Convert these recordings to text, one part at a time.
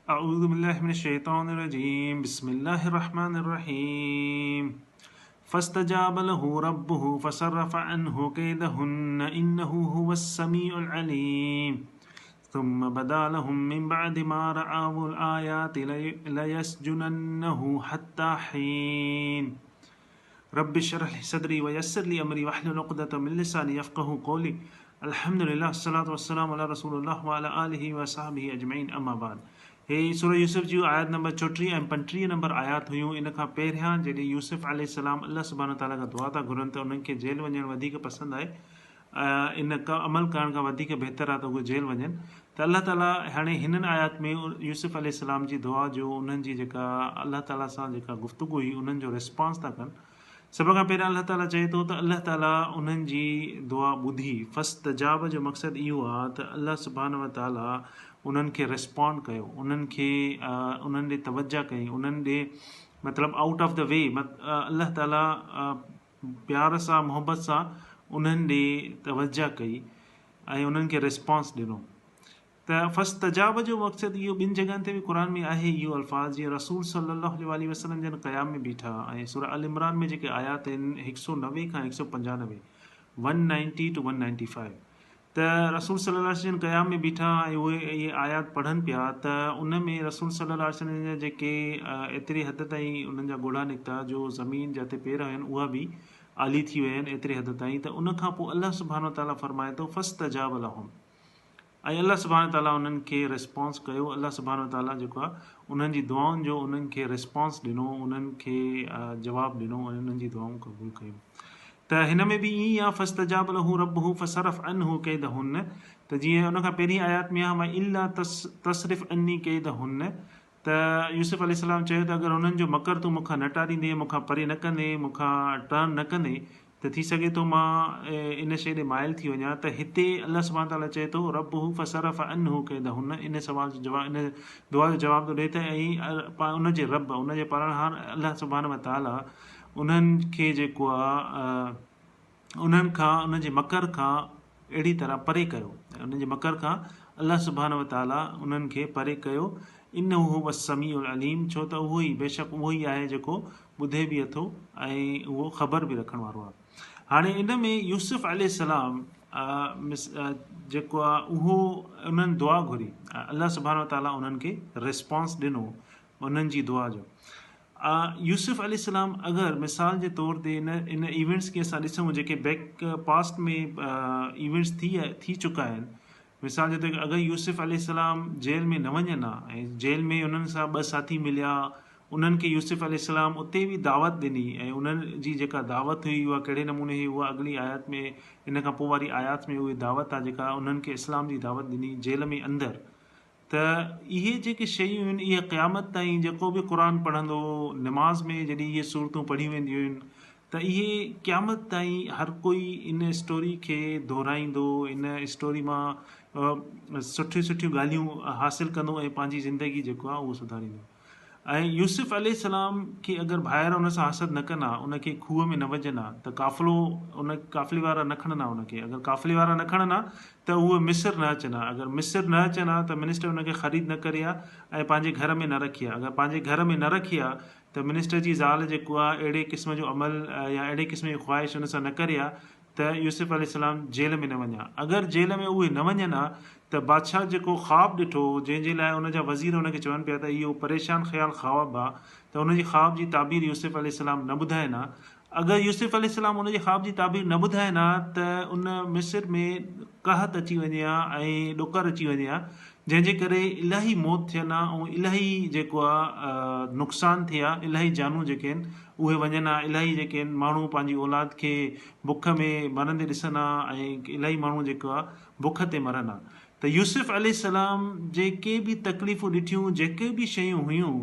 اعوذ بالله من الشيطان الرجيم بسم الله الرحمن الرحيم فاستجاب له ربه فصرف عنه كيدهن انه هو السميع العليم ثم بدا لهم من بعد ما رأوا الآيات ليسجننه حتى حين رب اشرح لي صدري ويسر لي امري واحلل عقدة من لساني يفقهوا قولي الحمد لله الصلوة والسلام علي رسول الله وعلي آله وصحبه اجمعين اما بعد هي سورة يوسف جون آيات نمبر 34 ۽ 35 نمبر آيات هيون ان کان پهريان جڏهن يوسف عليه السلام الله سبحانه وتعالي کان دعا ٿا گهرن ته انهن کي جيل وڃڻ وڌيڪ پسند آهي ان عمل ڪرڻ کان وڌيڪ بهتر آهي ته اهي جيل وڃن ته الله تعالي هاڻي هنن آيات ۾ يوسف عليه السلام جي دعا جو انهن جي جيڪا الله تعالي سان جيڪا گفتگو هئي انهن جو ريسپانس ٿا ڪن سڀ کان پهريان الله تعالي چئي ٿو ته الله تعالي انهن جي دعا ٻڌي فاستجاب جو مقصد اهو آهي ته الله سبحانه وتعالي انهن کي ريسپانڊ ڪيو انهن کي انهن ڏي توجه ڪئي انهن ڏي مطلب آئوٽ آف the V الله تعالي پيار سان محبت سان انهن ڏي توجه ڪئي ۽ انهن کي ريسپانس ڏنو ته فاستجاب جو مقصد اهو ٻن جڳهن تي به قرآن ۾ آهي اهو الفاظ جيئن رسول صلي الله عليه واٰله وسلم جن قيام ۾ بيٺا ۽ سورة آل عمران ۾ جيڪي آيات آهن هڪ سو 90 کان هڪ سو 95 190 to 195 ته رسول صلي الله عليه وسلم جن قيام ۾ بيٺا ۽ اهي اهي آيات پڙهن پيا ته ان ۾ رسول صلي الله عليه وسلم جا جيڪي ايتري حد تائين انهن جا ڳوڙها نڪتا جو زمين جاتي پير هين اها به آلي ٿي وئي هين ايتري حد تائين ته ان کان پوء الله سبحانه وتعالي فرمائي ٿو فاستجاب لهم ۽ الله سبحانه وتعالي انهن کي ريسپانس ڪيو الله سبحانه وتعالي جيڪو آهي انهن جي دعائن جو انهن کي ريسپانس ڏنو انهن کي جواب ڏنو ۽ انهن جي دعائون قبول ڪيون ته هن ۾ به ائين ئي آهي فاستجاب له ربه فصرف عنه ڪيدهن ته جيئن ان کان پهرين آيات ۾ آهي والا تصرف عني ڪيدهن ته يوسف عليه السلام چيو ته اگر هنن جو مڪر تون مون کان نه ٽاريندين مون کان پري نه ڪندين مون کان ٽرن نه ڪندين ته ٿي سگهي ٿو مان ان شيء ڏي مائل ٿي وڃان ته هتي الله سبحانه وتعاليٰ چئي ٿو ربه فصرف عنه ڪيدهن ان سوال جو جواب ان دعا جو جواب ٿو ڏئي ته ۽ ان جي رب ان جي پالڻهار الله سبحانه وتعاليٰ انهن کي جيڪو آ انهن کان انهن جي مڪر کان اهڙي طرح پري ڪيو ۽ انهن جي مڪر کان الله سبحانه وتعالي انهن کي پري ڪيو انه هو السميع العليم ڇو ته اهو ئي بيشڪ اهو ئي آهي جيڪو ٻڌي به اٿو ۽ اهو خبر به رکڻ وارو آهي هاڻي ان ۾ يوسف عليه السلام جيڪو آ اهو انهن دعا گهري الله سبحانه وتعالي انهن کي ريسپانس ڏنو انهن جي دعا جو يوسف عليه السلام اگر مثال جي طور تي ان ان ايونٽس کي اسان ڏسون جيڪي بيڪ پاسٽ ۾ ايونٽس ٿي ٿي چڪا آهن مثال جي طور اگر يوسف عليه السلام جيل ۾ نه وڃن ها ۽ جيل ۾ انهن سان ٻه ساٿي مليا انهن کي يوسف عليه السلام اتي به دعوت ڏني ۽ انهن جي جيڪا دعوت هئي اها ڪهڙي نموني هئي اها اڳلي آيات ۾ ان کان پوء واري آيات ۾ اهي دعوت آهي جيڪا انهن کي اسلام جي دعوت ڏني جيل ۾ اندر ته اهي جيڪي شيون آهن اهي قيامت تائين جيڪو به قرآن پڙهندو نماز ۾ جڏهن اهي سورتون پڙهيون وينديون آهن ته اهي قيامت تائين هر ڪوئي ان اسٽوري کي دهرائيندو ان اسٽوري مان سٺيون سٺيون ڳالهيون حاصل ڪندو ۽ پنهنجي زندگي جيڪو آهي اهو سڌاريندو ۽ يوسف عليه السلام کي اگر ڀائر ان سان حسد نه ڪن ها، ان کي کوهه ۾ نه وجهن ها ته قافلو ان قافلي وارا نه کڻن ها ان کي، اگر قافلي وارا نه کڻن ها ته اهي مصر نه اچن ها، اگر مصر نه اچن ها ته منسٽر ان کي خريد نه ڪري ها ۽ پنهنجي گهر ۾ نه رکي ها، اگر پنهنجي گهر ۾ نه رکي ها ته منسٽر جي زال جيڪو آهي اهڙي قسم جو عمل يا اهڙي قسم جي خواهش ان سان نه ڪري ها ته يوسف عليه السلام جيل ۾ نه وڃان. اگر جيل ۾ اهي نه وڃن ها ته بادشاهه جيڪو خواب ڏٺو هو، جنهن جي لاء ان جا وزير ان کي چون پيا ته اهو پريشان خيال خواب آ ته ان جي خواب جي تعبير يوسف عليه السلام نه ٻڌائين ها. اگر يوسف عليه السلام ان جي خواب جي تعبير نه ٻڌائين ها ته ان مصر ۾ قحط اچي وڃي ها ۽ ڏڪر اچي وڃي ها، جنهن جي ڪري الاهي موت ٿين ها ۽ الاهي جيڪو آ نقصان ٿئي ها، الاهي جانون جيڪي آهن اهي وڃن ها، الاهي جيڪي آهن ماڻهو پنهنجي اولاد کي بک ۾ مرندي ڏسن ها ۽ الاهي ماڻهو جيڪو آ بک تي مرن ها ته يوسف عليه السلام جيڪي به تڪليفون ڏٺيون جيڪي به شيون هيون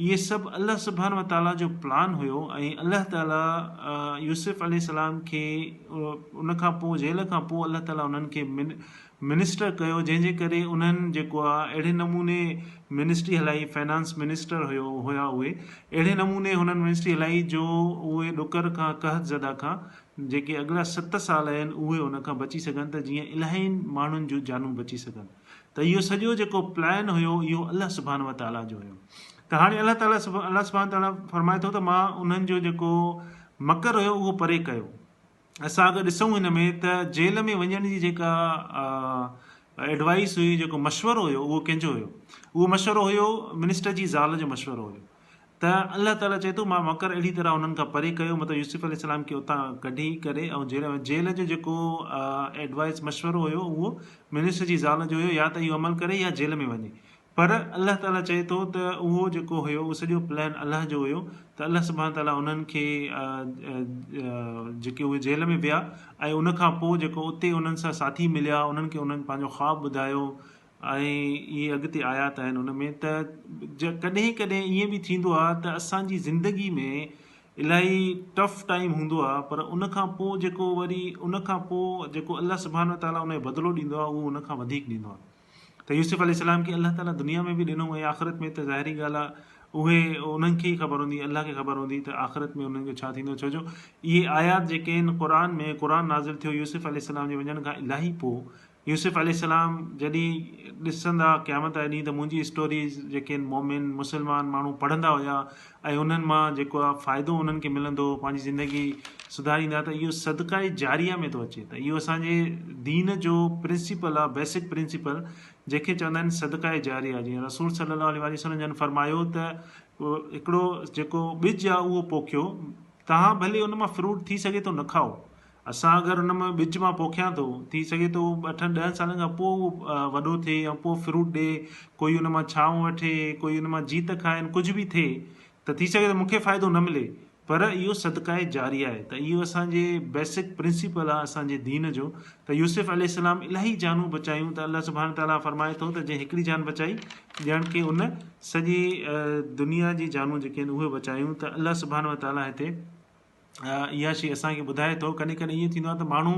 اهي سڀ الله سبحانه وتعاليٰ جو پلان هيو ۽ الله تعاليٰ يوسف عليه السلام کي ان کان پوء جيل کان پوء الله تعاليٰ انهن کي منسٽر ڪيو جنهن جي ڪري انهن جيڪو آ اهڙي نموني منسٽري هلائي فنانس منسٽر هيو هيا اهي اهڙي نموني هنن منسٽري هلائي جو اهي ڏڪر کان قحط زده کان جيڪي اڳلا ست سال آهن اهي ان کان بچي سگهن ته جيئن الاهين ماڻهن جون جانون بچي سگهن. ته اهو سڄو جيڪو پلان هيو اهو الله سبحانه وتعاليٰ جو هيو ته هاڻي الله تعاليٰ الله سبحانه وتعاليٰ فرمائي ٿو ته مان انهن جو جيڪو مڪر هيو اهو پري ڪيو. اسان اگر ڏسون هن ۾ ته جيل ۾ وڃڻ جي جيڪا ايڊوائس هئي جيڪو مشورو هيو اهو ڪنهن جو هيو؟ اهو مشورو هيو منسٽر جي زال جو مشورو هيو ته الله تعاليٰ چئي ٿو مان مڪر اهڙي طرح انهن کان پري ڪيو مطلب يوسف عليه السلام کي اتان ڪڍي ڪري ۽ جيل جيل جو جيڪو ايڊوائس مشورو هيو اهو منسٽر جي زال جو هيو يا ته اهو عمل ڪري يا جيل ۾ وڃي پر الله تعاليٰ چئي ٿو ته اهو جيڪو هيو اهو سڄو پلان الله جو هيو ته الله سبحانه تعاليٰ انهن کي جيڪي اهي جيل ۾ ويا ۽ ان کان پوء جيڪو اتي انهن سان ساٿي مليا انهن کي انهن پنهنجو خواب ٻڌايو ۽ اهي اڳتي آيا ته آهن ان ۾ ته ڪڏهن ڪڏهن ائين به ٿيندو آهي ته اسان جي زندگي ۾ الاهي ٽف ٽائيم هوندو آهي پر ان کان پوء جيڪو وري ان کان پوء جيڪو الله سبحانه تعاليٰ ان جو بدلو ڏيندو آهي اهو ان کان وڌيڪ ڏيندو آهي. ته يوسف عليه السلام کي الله تعاليٰ دنيا ۾ به ڏنو ۽ آخرت ۾ ته ظاهري ڳالهه آهي اهي انهن کي ئي خبر هوندي الله کي خبر هوندي ته آخرت ۾ انهن جو ڇا ٿيندو ڇو جو اهي آيات جيڪي آهن قرآن ۾ قرآن نازل ٿيو يوسف عليه السلام جي وڃڻ کان الاهي پوء يوسف عليه السلام جڏهن ڏسندا قيامت واري ڏينهن ته منهنجي اسٽوريز جيڪي آهن مومن مسلمان ماڻهو پڙهندا هيا ۽ انهن مان جيڪو آهي فائدو انهن کي ملندو پنهنجي زندگي سڌاريندا ته اهو صدقه جاريه ۾ ٿو اچي ته اهو اسان جي دين جو پرنسپل آهي بيسڪ پرنسپل جنهن کي چوندا آهن صدقه جاريه جيئن رسول صلي الله عليه وآله وسلم جن فرمايو ته هڪڙو جيڪو ٻج آهي اهو پوکيو توهان ڀلي ان مان فروٽ ٿي سگهي ٿو نه کائو اسان اگر ان ۾ ٻج مان پوکيان ٿو ٿي سگهي ٿو اٺن ڏهن سالن کان پوء اهو وڏو ٿئي يا پوء فروٽ ڏي ڪوئي ان مان ڇانو وٺي ڪوئي ان مان جيت کائن ڪجهه به ٿئي ته ٿي سگهي ٿو مون کي فائدو نه ملي پر اهو صدقه جاريه آهي ته اهو اسان جي بيسڪ پرنسپل آهي اسان جي دين جو ته يوسف عليه السلام الاهي جانون بچايون ته الله سبحانه تعالٰي فرمائي ٿو ته جنهن هڪڙي جان بچائي ڄڻ ڪي ان سڄي دنيا جي جانون جيڪي آهن اهي بچايون ته الله سبحانه تعالٰي هتي اها شيء اسان کي ٻڌائي ٿو. ڪڏهن ڪڏهن ائين ٿيندو آهي ته ماڻهو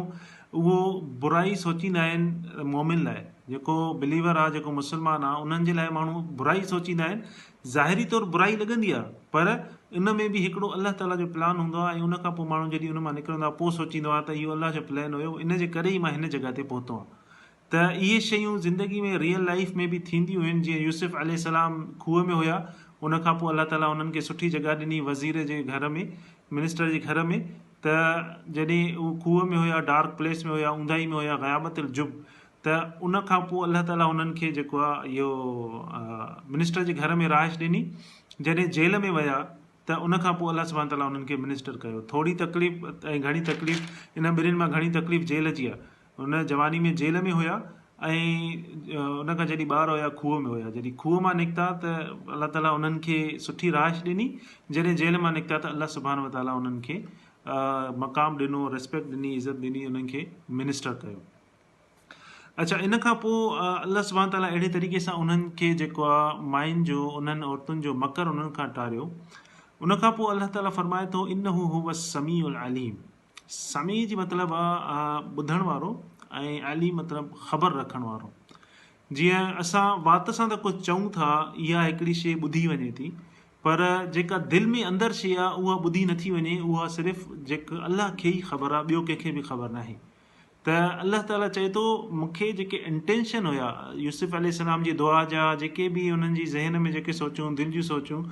اهو برائي سوچيندا آهن مؤمن لاء جيڪو بليور آهي جيڪو مسلمان آهي انهن جي لاء ماڻهو برائي سوچيندا آهن ظاهري طور برائي لڳندي آهي پر ان ۾ به هڪڙو الله تعاليٰ جو پلان هوندو آهي ۽ ان کان پوء ماڻهو جڏهن ان مان نڪرندو آهي پوء سوچيندو آهي ته اهو الله جو پلان هيو ان جي ڪري ئي مان هن جڳهه تي پهتو آهيان ته اهي شيون زندگي ۾ ريئل لائيف ۾ به ٿينديون هن جيئن يوسف عليه السلام کوهه ۾ هيا ان کان پوء الله تعالي انهن کي سٺي جڳهه ڏني وزير جي گهر ۾ منسٽر جي گهر ۾ ته جڏهن هو کوهه ۾ هيا ڊارڪ پليس ۾ هيا اونداهي ۾ هيا غيابت الجب ته ان کان پوء الله تعالي انهن کي جيڪو آهي اهو منسٽر جي گهر ۾ رهائش ڏني جڏهن جيل ۾ ويا ته ان کان پوء الله سبحانه تعالي انهن کي منسٽر ڪيو ٿوري تڪليف ۽ گهڻي تڪليف انهن ٻنهين مان گهڻي تڪليف جيل جي آهي ان جواني ۾ جيل ۾ هيا ۽ ان کان جڏهن ٻار هيا کوهه ۾ هيا جڏهن کوهه مان نڪتا ته الله تعالي انهن کي سٺي رهائش ڏني جڏهن جيل مان نڪتا ته الله سبحانه وتعالي انهن کي مقام ڏنو ريسپيڪٽ ڏني عزت ڏني انهن کي منسٽر ڪيو اچھا ان کان پوء الله سبحانه تعالي اهڙي طريقي سان انهن کي جيڪو آ مائن جو انهن عورتن جو مڪر انهن کان ٽاريو ان کان پوء الله تعالي فرمائي ٿو انه هو السميع العليم سميع جي مطلب آ ٻڌڻ وارو ۽ عليم مطلب خبر رکڻ وارو. جيئن اسان وات سان ته ڪجهه چئون ٿا اها هڪڙي شيء ٻڌي وڃي ٿي پر جيڪا دل ۾ اندر شيء آ اها ٻڌي نٿي وڃي اها صرف جيڪ الله کي ئي خبر آ ٻيو ڪنهن کي به خبر ناهي ته الله تعالي چئي ٿو مون کي جيڪي انٽينشن هيا يوسف عليه السلام جي دعا جا جيڪي به انهن جي ذهن ۾ جيڪي سوچون دل جون سوچون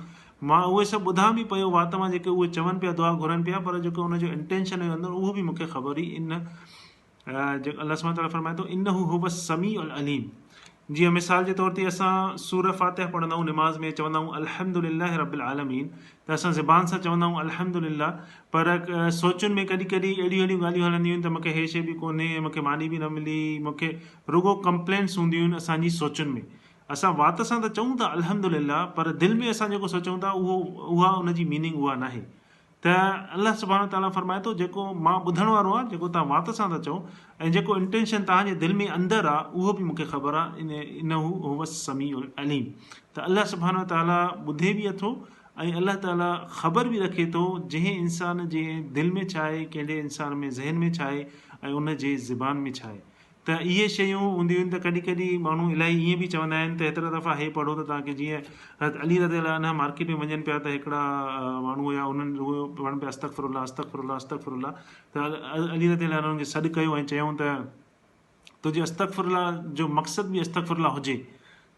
مان اهي سڀ ٻڌان به پيو وات مان جيڪي اهي چون پيا دعا گهرن پيا پر جيڪو ان جو انٽينشن هيو اندر اهو به مون کي خبر هئي ان الله سبحانه وتعالي فرمائي ٿو انه هو السميع العليم جيئن مثال جي طور تي اسان سوره فاتحه پڙهندا آهيون نماز ۾ چوندا آهيون الحمد لله رب العالمين ته اسان زبان سان چوندا آهيون الحمد لله پر سوچن ۾ ڪڏهن ڪڏهن اهڙيون اهڙيون ڳالهيون هلنديون آهن ته مونکي هي شي به ڪونهي مونکي ماني به نه ملي مونکي رڳو ڪمپلينٽس هونديون آهن اسان جي سوچن ۾ اسان وات سان ته چئون ٿا الحمد لله پر دل ۾ اسان جيڪو سوچون ٿا اهو اها ان جي ميننگ اها ناهي ته الله سبحانه وتعاليٰ فرمائي ٿو جيڪو مان ٻڌڻ وارو آهيان جيڪو توهان وات سان ٿا چئو ۽ جيڪو انٽينشن توهان جي دل ۾ اندر آهي اهو به مون کي خبر آهي انه هو السميع العليم ته الله سبحانه وتعاليٰ ٻڌي به اٿو ۽ الله تعاليٰ خبر به رکي ٿو جنهن انسان جي دل ۾ ڇا آهي ڪهڙي انسان ۾ ذهن ۾ ڇا آهي ۽ ان جي زبان ۾ ڇا آهي ته اهي شيون هونديون آهن ته ڪڏهن ڪڏهن ماڻهو الاهي ائين به چوندا آهن ته هيترا دفعا هي پڙهو ته توهان کي جيئن حضرت علي رضي الله عنه مارڪيٽ ۾ وڃن پيا ته هڪڙا ماڻهو هيا انهن رڳو پڙهن پيا استغفر الله استغفر الله استغفر الله ته علي رضي الله عنه انهن کي سڏ ڪيو ۽ چيائون ته تنهنجي استغفر الله جو مقصد به استغفر الله هجي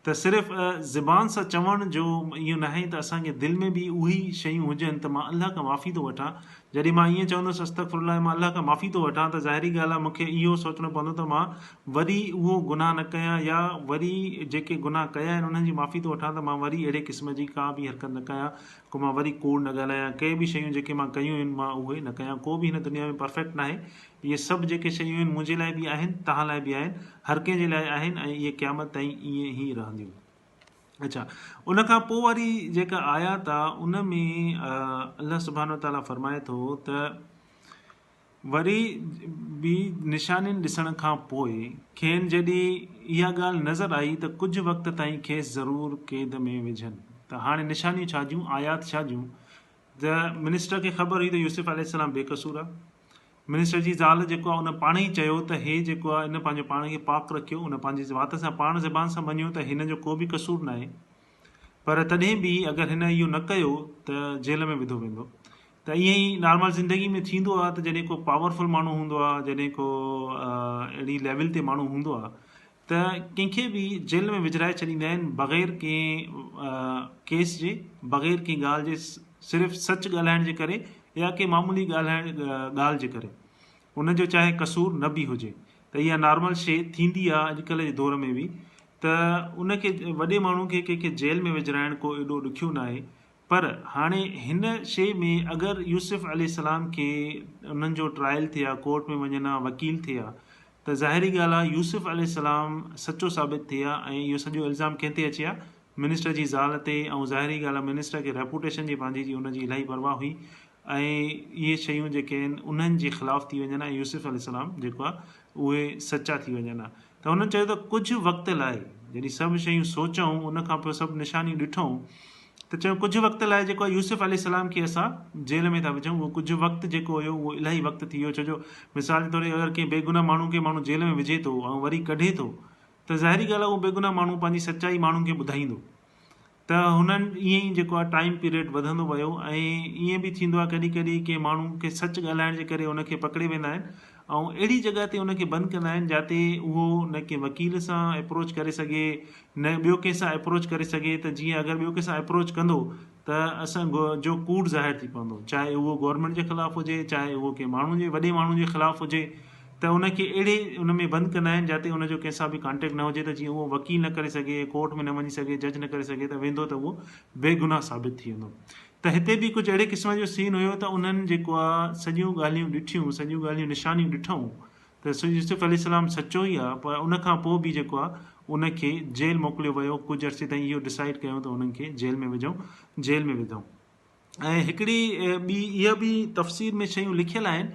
ته صرف زبان سان چوڻ جو اهو ناهي ته اسان کي دل ۾ به اهي ئي شيون هجن ته مان الله کان معافي ٿو وٺان. جڏهن مان ائين چوندس استغفر الله مان الله کان معافي ٿو وٺان ته ظاهري ڳالهه آهي مون کي اهو سوچڻو پوندو ته مان وري اهو گناهه نه ڪيان يا وري جيڪي گناهه ڪيا آهن انهن جي معافي ٿو وٺان ته مان وري اهڙي قسم جي ڪا به حرڪت نه ڪيان ڪو مان وري ڪوڙ نه ڳالهايان ڪي به شيون جيڪي مان ڪيون آهن مان اهي نه ڪيان ڪو به هن دنيا ۾ پرفيڪٽ ناهي اهي سڀ جيڪي شيون آهن منهنجي لاء به آهن، توهان لاء به آهن، هر ڪنهن جي لاء آهن ۽ اهي قيامت تائين ائين ئي رهنديون. اڇا ان کان پوء واري جيڪا آيات آ ان ۾ الله سبحانه وتعاليٰ فرمائي ٿو ته وري به نشانين ڏسڻ کان پوء کين جڏهن اها ڳالهه نظر آئي ته ڪجهه وقت تائين کيس ضرور قيد ۾ وجهن ته هاڻي نشانيون ڇا جون آيات ڇا جون ته منسٽر کي خبر هئي ته يوسف عليه السلام بي قصور آ. منسٽر جي زال جيڪو آ ان پاڻ ئي چيو ته هي جيڪو آ ان پنهنجو پاڻ کي پاڪ رکيو ان پنهنجي وات سان پاڻ زبان سان مڃيو ته هن جو ڪو به قصور ناهي پر تڏهن به اگر هن اهو نه ڪيو ته جيل ۾ وڌو ويندو ته ائين ئي نارمل زندگي ۾ ٿيندو آ ته جڏهن ڪو پاورفل ماڻهو هوندو آ جڏهن ڪو اهڙي ليول تي ماڻهو هوندو آ ته ڪنهن کي به جيل ۾ وجهرائي ڇڏيندا آهن بغير ڪنهن ڪيس جي بغير ڪنهن ڳالهه جي صرف سچ ڳالهائڻ جي ڪري يا ڪنهن معمولي ڳالهائڻ ڳالهه جي ڪري ان جو چاهي قصور نه به هجي ته اها نارمل شي ٿيندي آهي اڄڪلهه جي دور ۾ به ته ان کي وڏي ماڻهو کي ڪنهن کي جيل ۾ وجهرائڻ ڪو ايڏو ڏکيو ناهي پر هاڻي هن شي ۾ اگر يوسف عليه السلام کي انهن جو ٽرائل ٿئي ها ڪورٽ ۾ وڃن ها وڪيل ٿئي ها ته ظاهري ڳالهه آ يوسف عليه السلام سچو ثابت ٿئي ها ۽ اهو سڄو الزام ڪنهن تي اچي ها منسٽر جي زال تي ۽ ظاهري ڳالهه آ منسٽر کي ريپوٽيشن جي پنهنجي جي ان جي الاهي پرواهه هئي ۽ اهي شيون جيڪي آهن انهن جي خلاف ٿي وڃن ها ۽ يوسف عليه السلام جيڪو آ اهي سچا ٿي وڃن ها ته هنن چيو ته ڪجهه وقت لاء جڏهن سڀ شيون سوچئون ان کان پوء سڀ نشانيون ڏٺئون ته چيو ڪجهه وقت لاء جيڪو آهي يوسف عليه السلام کي اسان جيل ۾ ٿا وجهون اهو ڪجهه وقت جيڪو هيو اهو الاهي وقت ٿي ويو ڇو جو مثال جي طور اگر ڪنهن بيگناهه ماڻهو کي ماڻهو جيل ۾ وجهي ٿو ۽ وري ڪڍي ٿو ته ظاهري ڳالهه آهي اهو بيگناهه ماڻهو پنهنجي سچائي ماڻهن کي ٻڌائيندو ته هنن ائين ئي جيڪو آهي ٽائيم پيريڊ وڌندو ويو ۽ ائين به ٿيندو آهي ڪڏهن ڪڏهن ڪنهن ماڻهو کي سچ ڳالهائڻ جي ڪري ان کي پڪڙي ويندا آهن ۽ اهڙي جڳهه تي ان کي بند ڪندا آهن جاتي اهو نه ڪنهن وڪيل سان اپروچ ڪري سگهي نه ٻيو ڪنهن سان اپروچ ڪري سگهي ته جيئن اگر ٻيو ڪنهن سان اپروچ ڪندو ته اسان جو ڪوڙ ظاهر ٿي پوندو چاهي اهو گورنمينٽ جي خلاف هجي چاهي اهو ڪنهن ماڻهو جي وڏي ماڻهو جي خلاف هجي ته ان کي اهڙي ان ۾ بند ڪندا آهن جاتي ان جو ڪنهن سان به ڪانٽيڪٽ نه هجي ته جيئن اهو وڪيل نه ڪري سگهي ڪورٽ ۾ نه وڃي سگهي جج نه ڪري سگهي ته ويندو ته اهو بيگناهه ثابت ٿي ويندو ته هتي به ڪجهه اهڙي قسم جو سين هيو ته انهن جيڪو آ سڄيون ڳالهيون ڏٺيون سڄيون ڳالهيون نشانيون ڏٺائون ته يوسف عليه السلام سچو ئي آ پر ان کان پوء به جيڪو آ ان کي جيل موڪليو ويو ڪجهه عرصي تائين اهو ڊسائيڊ ڪيائون ته انهن کي جيل ۾ وجهون جيل ۾ وڌائون ۽ هڪڙي ٻي اها به تفسير ۾ شيون لکيل آهن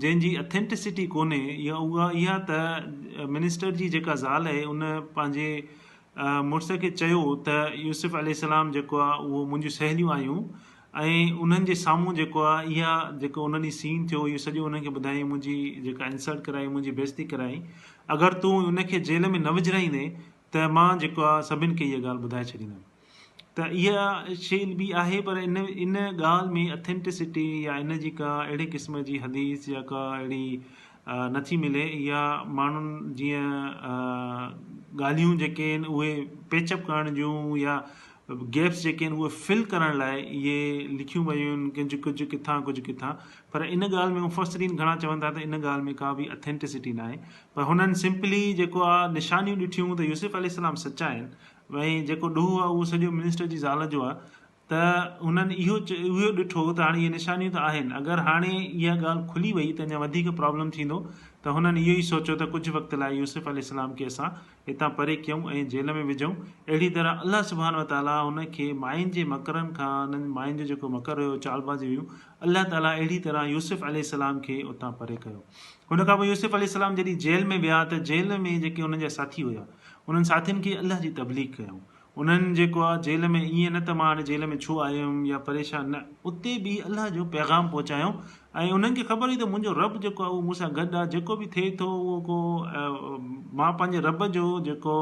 جنهن جي اٿينٽسٽي ڪونهي اها اها اها ته منسٽر جي جيڪا زال آهي ان پنهنجي مڙس کي چيو ته يوسف عليه السلام جيڪو آهي اهو منهنجون سهيليون آيون ۽ انهن جي سامهون جيڪو آهي اها جيڪو ان ڏينهن سين ٿيو اهو سڄو انهن کي ٻڌايائين منهنجي جيڪا انسلٽ ڪرائي منهنجي بيعزتي ڪرائي اگر تون ان کي جيل ۾ نه وجهرائيندين ته مان جيڪو آهي سڀن کي اها ڳالهه ٻڌائي ڇڏيندم ته اها شيء به آهي پر ان ان ڳالهه ۾ اٿينٽسٽي يا ان جي ڪا اهڙي قسم جي حديث يا ڪا اهڙي نٿي ملي يا ماڻهن جيئن ڳالهيون جيڪي آهن اهي پيچ اپ ڪرڻ جون يا گيپس جيڪي آهن اهي فل ڪرڻ لاء اهي لکيون ويون آهن ڪجهه ڪجهه ڪٿان ڪجهه ڪٿان پر ان ڳالهه ۾ مفسرين گهڻا چون ٿا ته ان ڳالهه ۾ ڪا به اٿينٽسٽي ناهي پر هنن سمپلي جيڪو آهي نشانيون ڏٺيون ته يوسف عليه السلام سچا آهن ۽ جيڪو ڏوهه آهي اهو سڄو منسٽر جي زال جو آهي ته هنن اهو اهو ڏٺو ته هاڻي اهي نشانيون ته آهن اگر هاڻي اها ڳالهه کلي وئي ته اڃا وڌيڪ پرابلم ٿيندو ته هنن اهو ئي سوچيو ته ڪجهه وقت لاء يوسف عليه السلام کي اسان هتان پري ڪيون ۽ جيل ۾ وجهون اهڙي طرح الله سبحانه وتعاليٰ هن کي ماين جي مڪرن کان انهن ماين جو جيڪو مڪر هيو چالبازي هيون الله تعاليٰ اهڙي طرح يوسف عليه السلام کي اتان پري ڪيو ان کان پوء يوسف عليه السلام جڏهن جيل ۾ ويا ته جيل ۾ جيڪي انهن جا ساٿي هيا انهن ساٿين کي الله جي تبليغ ڪيائون انهن جيڪو آ جيل ۾ ائين نه ته مان هاڻي جيل ۾ ڇو آيم يا پريشان نه اتي به الله جو پيغام پهچايائون ۽ انهن کي خبر هئي ته منهنجو رب جيڪو آ اهو مون سان گڏ آ جيڪو به ٿئي ٿو اهو ڪو مان پنهنجي رب جو جيڪو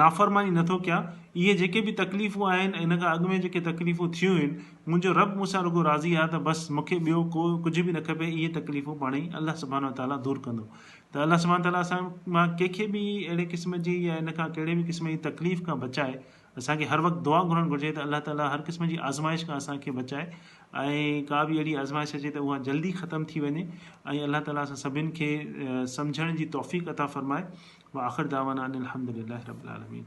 نافرماني نٿو ڪيان اهي جيڪي به تڪليفون آهن ان کان اڳ ۾ جيڪي تڪليفون ٿيون آهن منهنجو رب مون سان رڳو راضي آ ته بس مون کي ٻيو ڪو ڪجهه به نه کپي اهي تڪليفون پاڻ ئي الله سبحانه وتعاليٰ دور ڪندو. ته الله سبحانه تعالٰي اسان مان ڪنهن کي به اهڙي قسم جي يا ان کان ڪهڙي به قسم جي تڪليف کان بچائي. اسان کي هر وقت دعا گهرڻ گهرجي ته الله تعالٰي هر قسم جي آزمائش کان اسان کي بچائي ۽ ڪا به اهڙي آزمائش اچي ته اها جلدي ختم ٿي وڃي ۽ الله تعالٰي اسان سڀن کي سمجهڻ جي توفيق عطا فرمائي. واخر دعوانا ان الحمد لله رب العالمين.